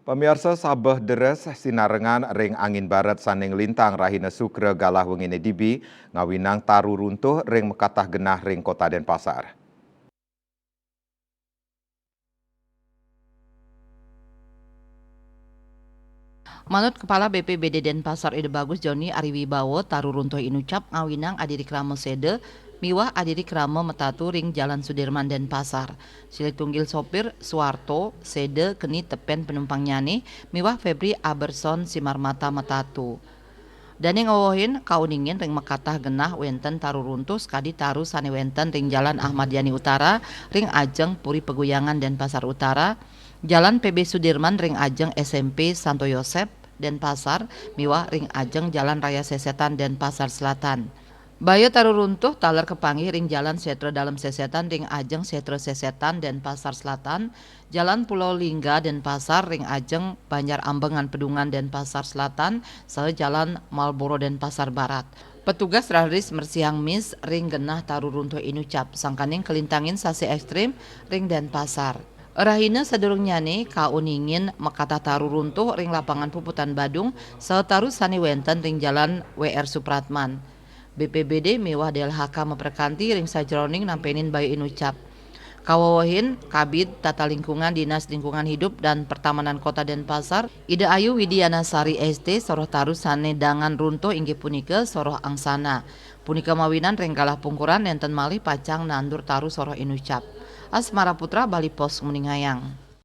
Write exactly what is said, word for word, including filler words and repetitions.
Pamiarsa, sabeh deres sinarengan ring angin barat sane nglintang rahina Sukra galah wengine dibi ngawinang taru runtuh ring makatah genah ring Kota Denpasar. Manut Kepala B P B D Denpasar Ida Bagus Joni Ari Wibawa, taru runtuh inucap ngawinang adiri krama seda miwah adiri krama matatu ring Jalan Sudirman Denpasar. Silih tunggil sopir Suwarto seda keni tepen penumpangnyane miwah Febri Aberson Simarmata matatu. Dane ngwewehin kauningin ring makatah genah wenten taru runtuh sakadi taru sane wenten ring Jalan Ahmad Yani Utara ring ajeng Puri Peguyangan Denpasar Utara, Jalan P B Sudirman ring ajeng S M P Santo Yosep Denpasar, miwah ring ajeng Jalan Raya Sesetan Denpasar Selatan. Baya taru runtuh taler kapanggih ring Jalan Setra Dalem Sesetan ring ajeng Setra Sesetan Denpasar Selatan, Jalan Pulau Lingga Denpasar ring ajeng Banjar Ambengan Pedungan Denpasar Selatan, saha Jalan Marlboro Denpasar Barat. Petugas raris mersihang mis ring genah taru runtuh inucap, sangkaning kalintangin sasih ekstrim ring Denpasar. Rahina sadurungnyane kauningin makatah taru runtuh ring Lapangan Puputan Badung, saha taru sane wenten ring Jalan W R Supratman. B P B D miwah D L H K maprekanti ring sajeroning nampenin baya inucap. Kawewehin, Kabid Tata Lingkungan Dinas Lingkungan Hidup dan Pertamanan Kota Denpasar, Ida Ayu Widiana Sari S T, soroh taru sane dangan runtuh inggih punika soroh angsana. Punika mawinan ring galah pungkuran nenten malih pacang nandur taru soroh inucap. Asmara Putra, Bali Post, nguningayang.